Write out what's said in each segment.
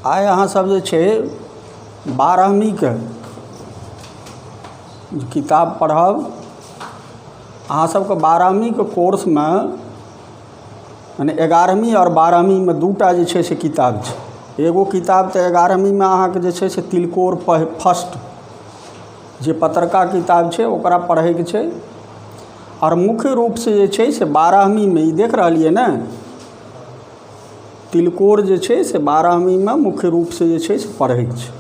आइ अहाँसभ जे छै बारहवींके किताब पढ़ब। अहाँसभके बारहवींके कोर्समे मने 11वीं आओर 12वींमे दूटा जे छै से किताब छै। एगो किताब तऽ 11वींमे अहाँके जे छै से तिलकोर फर्स्ट जे पतरका किताब छै ओकरा पढ़ैके छै। आओर मुख्य रूपसँ जे छै से 12वींमे ई देख रहलियै ने, तिलकोर जे छै से 12वींमे मुख्य रूपसँ जे छै से पढ़ैके छै।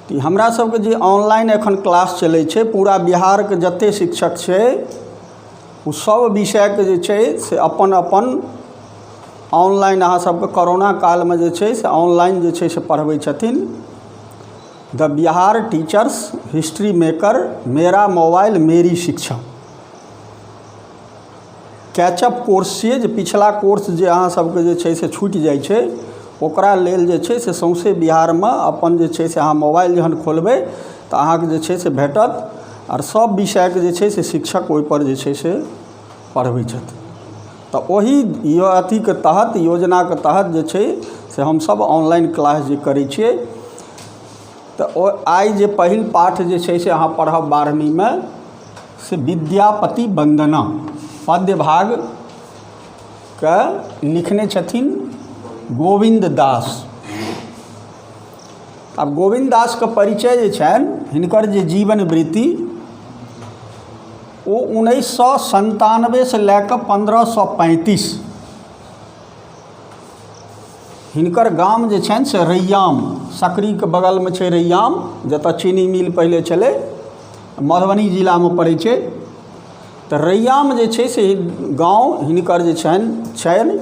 तऽ हमरा सबके जे ऑनलाइन एखन क्लास चलै छै, पूरा बिहारके जतेक शिक्षक छै ओ सब विषयके जे छै से अपन अपन ऑनलाइन अहाँ सबके कोरोना कालमे जे छै से ऑनलाइन जे छै से पढ़बै छथिन। The Bihar teachers history maker, मेरा मोबाइल मेरी शिक्षा कैचअप कोर्स छियै, जे पिछला कोर्स जे अहाँ सबके जे छै से छूटि जाइ छै ओकरा लेल जे छै से सौँसे बिहारमे अपन जे छै से अहाँ मोबाइल जहन खोलबै तऽ अहाँके जे छै से भेटत। आओर सब विषयके जे छै से शिक्षक ओहिपर जे छै से पढ़बै छथिन। तऽ ओहि अथीके तहत, योजनाके तहत जे छै से हमसब ऑनलाइन क्लास जे करै छियै, तऽ ओ आइ जे पहिल पाठ जे छै से अहाँ पढ़ब 12वींमे से विद्यापति वन्दना पद्य भागके लिखने छथिन गोविन्द दास। आब गोविन्द दासके परिचय जे छनि, हिनकर जे जीवन वृत्ति ओ 1997सँ लए कऽ 1535। हिनकर गाम जे छनि से रैयाम, सकरीके बगलमे छै रैयाम, जतऽ चीनी मिल पहिले छलै, मधुबनी जिलामे पड़ै छै। तऽ रैयाम जे छै से गाँव हिनकर जे छनि छनि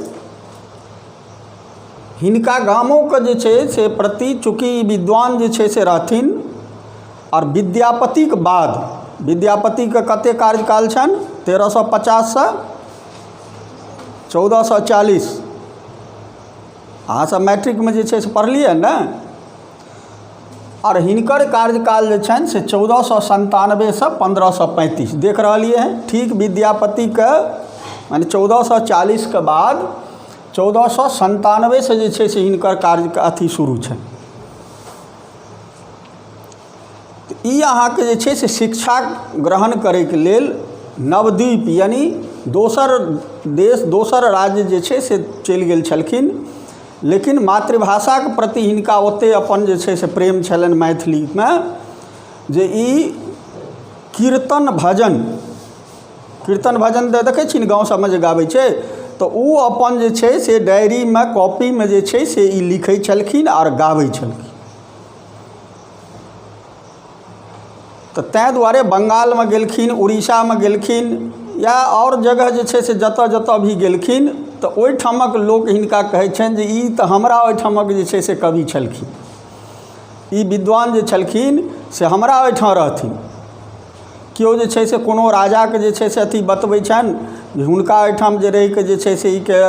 हिनका गामोके जे छै से प्रति चूँकि विद्वान जे छै से रहथिन। आओर विद्यापतिके बाद, विद्यापतिके कतेक कार्यकाल छनि? 1350सँ 1440। अहाँसभ मैट्रिकमे जे छै से पढ़लियै ने। आओर हिनकर कार्यकाल जे छनि से 1497सँ 1535। देख रहलियै हँ, ठीक विद्यापतिके मने 1440के बाद 1497सँ जे छै से हिनकर कार्य अथी शुरू छनि। तऽ ई अहाँके जे छै से शिक्षा ग्रहण करैके लेल नवद्वीप यानि दोसर देश, दोसर राज्य जे छै से चलि गेल छलखिन। लेकिन मातृभाषाके प्रति हिनका ओतेक अपन जे छै से प्रेम छलनि मैथिलीमे, जे ई कीर्तन भजन, कीर्तन भजन तऽ देखै छी ने, गाँव सबमे जे गाबै छै, तऽ ओ अपन जे छै से डायरीमे, कॉपीमे जे छै से ई लिखै छलखिन आओर गाबै छलखिन। तऽ ताहि दुआरे बङ्गालमे गेलखिन, उड़ीसामे गेलखिन या आओर जगह जे छै से जतऽ जतऽ भी गेलखिन, तऽ ओहिठामक लोक हिनका कहै छनि जे ई तऽ हमरा ओहिठामक जे छै से कवि छलखिन, ई विद्वान जे छलखिन से हमरा ओहिठाम रहथिन। केओ जे छै से कोनो राजाके जे छै से अथी बतबै छनि जे हुनका ओहिठाम जे रहिकऽ जे छै से ई के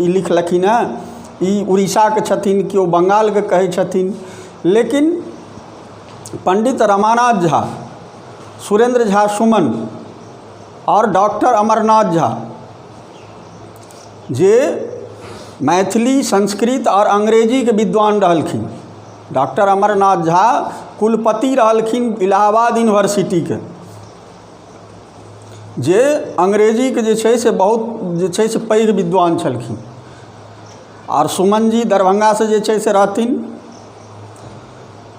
ई लिखलखिन हेँ, ई उड़ीसाके छथिन, केओ बङ्गालके कहै छथिन। लेकिन पंडित रमानाथ झा, सुरेंद्र झा सुमन आओर डॉक्टर अमरनाथ झा, जे मैथिली, संस्कृत आओर अंग्रेजीके विद्वान रहलखिन। डॉक्टर अमरनाथ झा कुलपति रहलखिन इलाहाबाद यूनिवर्सिटीके, जे अंग्रेजीके जे छै से बहुत जे छै से पैघ विद्वान छलखिन। आओर सुमन जी दरभङ्गासँ जे छै से रहथिन।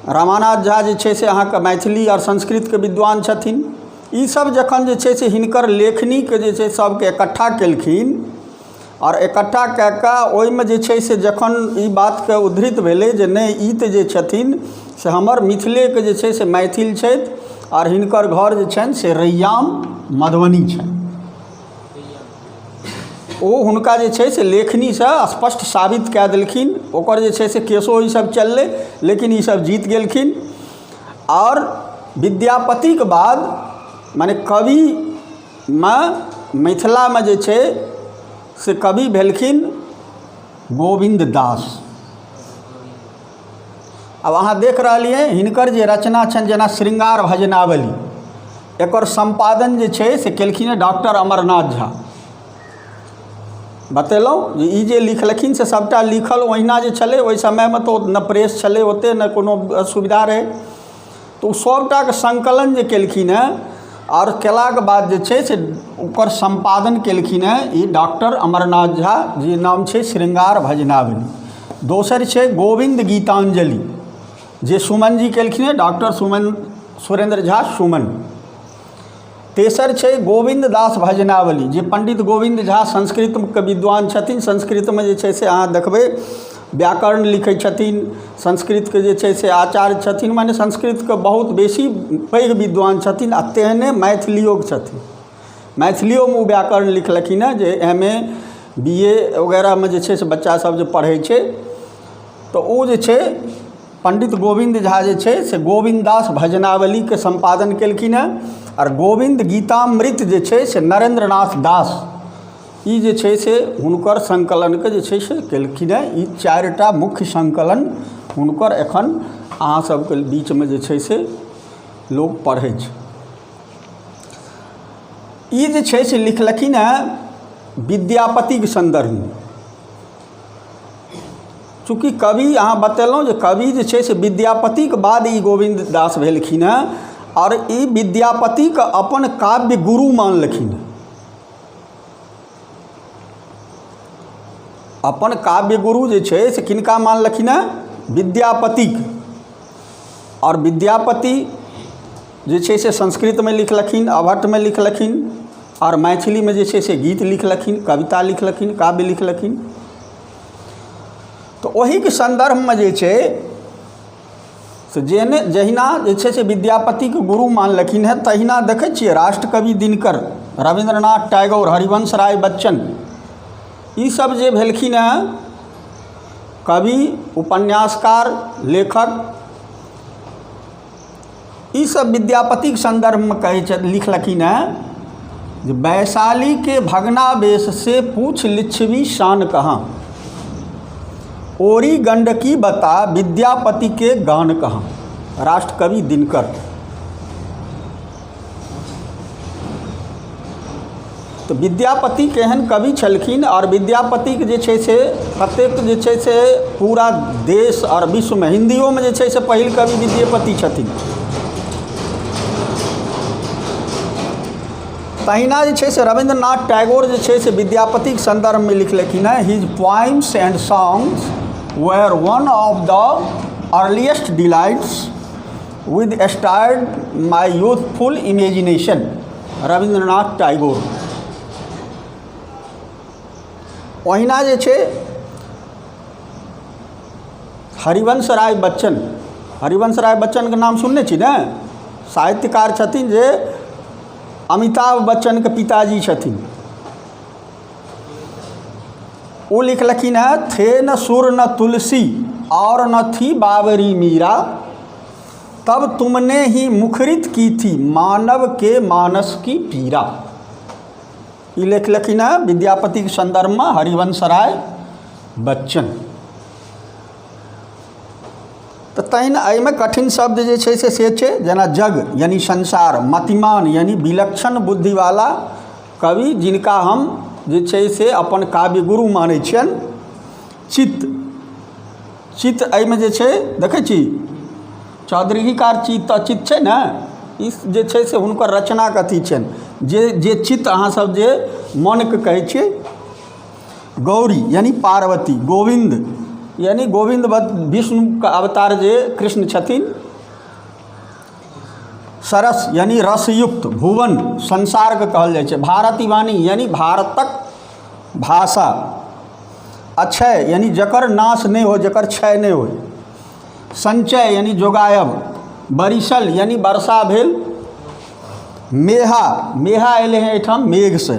रमानाथ झा जे छै से अहाँके मैथिली आओर संस्कृतके विद्वान छथिन। ईसब जखन जे छै से हिनकर लेखनीके जे छै सबके इकट्ठा केलखिन आओर इकट्ठा कए कऽ ओहिमे जे छै से जखन ई बातके उद्धृत भेलै जे नहि, ई तऽ जे छथिन से हमर मिथिलेके जे छै से मैथिल छथि आओर हिनकर घर जे छनि से रैयाम मधुबनी छनि, ओ हुनका जे छै से लेखनीसँ स्पष्ट साबित कए देलखिन। ओकर जे छै से केसो ईसब चललै, लेकिन ईसब जीत गेलखिन। आओर विद्यापतिके बाद मने कविमे मिथिलामे जे छै से कवि भेलखिन गोविन्द दास। आब अहाँ देख रहलियै हिनकर जे रचना छनि, जेना श्रृंगार भजनावली, एकर सम्पादन जे छै से केलखिन हँ डॉक्टर अमरनाथ झा। बतेलहुँ जे ई जे लिखलखिन से सभटा लिखल ओहिना जे छलै ओहि समयमे तऽ नहि प्रेस छलै ओतेक नहि कोनो सुविधा रहै। तऽ ओ सभटाके सङ्कलन जे केलखिन हेँ आओर केलाके बाद जे छै से ओकर सम्पादन केलखिन हेँ ई डॉक्टर अमरनाथ झा, जे नाम छै श्रृंगार भजनावली। दोसर छै गोविन्द गीताञ्जलि, जे सुमन जी केलखिन हेँ, डॉक्टर सुमन सुरेन्द्र झा सुमन। तेसर छै गोविन्द दास भजनावली, जे पण्डित गोविन्द झा संस्कृतके विद्वान छथिन। संस्कृतमे जे छै से अहाँ देखबै व्याकरण लिखै छथिन, संस्कृतके जे छै से आचार्य छथिन, मने संस्कृतके बहुत बेसी पैघ विद्वान छथिन आ तेहने मैथिलियोके छथिन। मैथिलियोमे ओ व्याकरण लिखलखिन हेँ, जे एम ए बी ए वगैरहमे जे छै से बच्चासभ जे पढ़ै छै, तऽ ओ जे छै पण्डित गोविन्द झा जे छै से गोविन्ददास भजनावलीके सम्पादन केलखिन हेँ। आओर गोविन्द गीतामृत जे छै से नरेन्द्रनाथ दास ई जे छै से हुनकर सङ्कलनके जे छै से केलखिन हेँ। ई चारिटा मुख्य सङ्कलन हुनकर एखन अहाँ सबके बीचमे जे छै से लोक पढ़ै छै। ई जे छै से लिखलखिन हेँ विद्यापतिके सन्दर्भमे। चूँकि कवि अहाँ बतेलहुँ जे कवि जे छै से विद्यापतिके बाद ई गोविन्द दास भेलखिन हेँ आओर ई विद्यापतिके अपन काव्य गुरु मानलखिन हेँ। अपन काव्य गुरु जे छै से किनका मानलखिन हेँ? विद्यापतिके। आओर विद्यापति जे छै से संस्कृतमे लिखलखिन, अवहट्ठमे लिखलखिन आओर मैथिलीमे जे छै से गीत लिखलखिन, कविता लिखलखिन, काव्य लिखलखिन। तऽ ओहिके सन्दर्भमे जे छै से जेहने जहिना जे छै से विद्यापतिके गुरु मानलखिन हेँ, तहिना देखै छियै राष्ट्रकवि दिनकर, रविन्द्रनाथ टैगोर, हरिवंश राय बच्चन, ईसब जे भेलखिन हेँ कवि, उपन्यासकार, लेखक, ईसब विद्यापतिके सन्दर्भमे कहै छथि, लिखलखिन हेँ जे वैशालीके भग्नावेश से पूछ लिच्छवी शान कहाँ, ओरी गंडकी बता विद्यापति के गान कहाँ। राष्ट्रकवि दिनकर। तऽ विद्यापति केहन कवि छलखिन आओर विद्यापतिके जे छै से कतेक जे छै से पूरा देश आओर विश्वमे हिन्दियोमे जे छै से पहिल कवि विद्येपति छथिन। तहिना जे छै से रविन्द्रनाथ टैगोर जे छै से विद्यापतिके सन्दर्भमे लिखलखिन हेँ, his poems and songs were one of the earliest delights with stirred my youthful imagination. Rabindranath Tagore. ओहिना जे छै हरिवंश राय बच्चन, हरिवंश राय बच्चनके नाम सुनने छी ने? साहित्यकार छथिन जे अमिताभ बच्चनके पिताजी छथिन। ओ लिखलखिन हेँ, थे न सुर न तुलसी और न थी बाबरी मीरा, तब तुमने ही मुखरित की थी मानव के मानस की पीरा। ई लिखलखिन हेँ विद्यापतिके सन्दर्भमे हरिवंश राय बच्चन। तऽ तहिना एहिमे कठिन शब्द जे छै से छै जेना जग यानि संसार, मतिमान यानि विलक्षण बुद्धिवाला कवि जिनका हम जे छै से अपन काव्य गुरु मानै छियनि। चित्त, चित्त एहिमे जे छै देखै छी चौधरीकार चित्त अचित छै ने, ई जे छै से हुनकर रचनाके अथी छनि जे जे चित्त अहाँसभ जे मनके कहै छियै। गौरी यानि पार्वती, गोविन्द यानि गोविन्द विष्णुके अवतार जे कृष्ण छथिन, सरस यानि रसयुक्त, भुवन संसारके कहल जाइ छै, भारती वाणी यानि भारतक भाषा, अक्षय यानि जकर नाश नहि हो, जकर क्षय नहि हो, संचय यानि जोगायब, बरिसल यानि वर्षा भेल, मेहा, मेहा एलै हेँ एहिठाम मेघसँ।